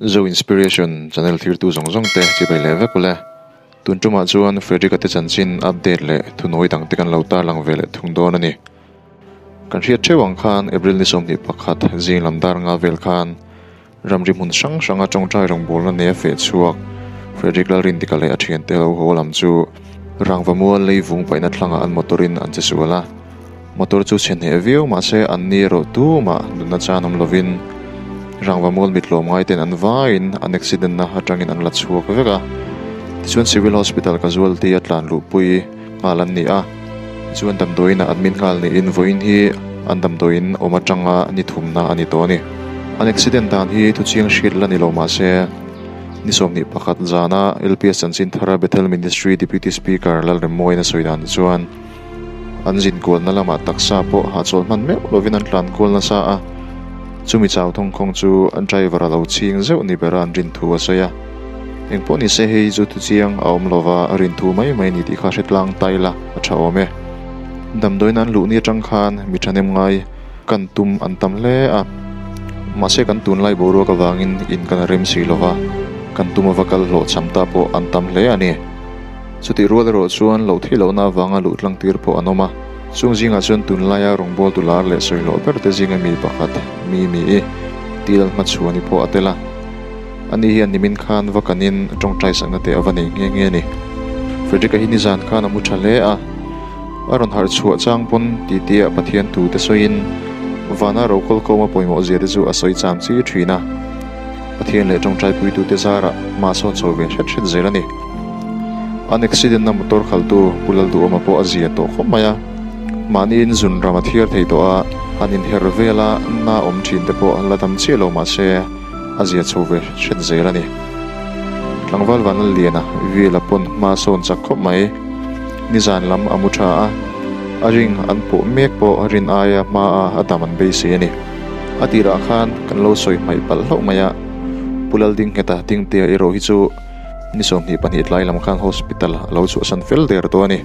Zo Inspiration channel thirtu zawng zawng te chibai leh vek ule. Tun tumah chuan Frederick-a te chanchin update leh thunawi dang te kan lo tarlang ve leh thung dawn a ni. Kan hriat theuh ang khan April ni 21 zing lam dar nga vel khan Ramri hmun hrang hranga tawngtai rawngbawlna nei a feh chhuak. Frederick Lalrindika leh a thiante lo haw lam chu rangva mual lei vung paihna thlangah an motor in an che sual a. Motor chu chhe hneh viau mahse an ni erawh tumah nunna chan awm lovin rangva mual mit lawm ngai ten an vaiin an accident na atangin an la chhuak vek a. Tichuan Civil Hospital casualty a tlan luhpui nghal an ni a. Tichuan damdawiin ah admit nghal niin vawiin hi an damdawiin awm atanga ni thumna a ni tawh a ni. An accident dan hi thuchiang hriat la ni lo mahse ni 21 zana LPS chanchin thara Bethel Ministry Deputy Speaker Lalremmawiin a sawi dan chuan an zin kualna lamah taksa pawh hahchawl hman meuh lovin an tlan kual nasa a, chumi chau thawngkhawng chu driver a lo chhing zeuh ni bera an rin thu a sawi a. Engpawh ni se hei chu thuchiang a awm lova rin thu mai mai ni tih kha hre tlang ta ila a tha awm e. Damdawiin an luh ni atang khan mi thahnem ngai kan tum an tam hle a, mahse kan tunlai boruak avangin in kan rem si lova, kan tum ava kal hlawhchham ta pawh an tam hle a ni. Chutih rual erawh chuan loh theih lohna avanga luh tlang tir pawh an awm a, chung zingah chuan tunlaia rawngbawltu lar leh sawihlawh ber te zinga mi pakhat mi mi i til hmachhuani pawh a tel a. Ani hian nimin khan va kanin tawngtai sakna te a va nei nghe nghe a ni. Frederick-a hi nizan khan a mu tha hle a, a rawn harh chhuah chang pawn titi ah Pathian thu te sawiin vana rokawl kawma pawimawh zia te chu a sawi cham chi thin a. Pathian leh tawngtai puitute zarah hma sawn chho ve hret hret zel a ni. An accident na motor khaltu Pu Lalduhawma pawh a zia tawh khawp mai a, mahniin zun ram a thiar thei tawh a, han inher vela na awm thin te pawh la dam chiah lo mahse, a zia chho ve hret zel a ni. Tlangval Vanlalliana Vila pawn hma sawn chak khawp mai. Nizan lam a mu tha a, a ring an pawh mek pawh rin aia hma a a dam an beisei a ni. A tirah khan kan lo sawi hmaih palh hlauh mai a, Pu Laldingheta Dingtea erawh hi chu ni 22 tlai lam khan hospital a lo chhuahsan fel der tawh a ni.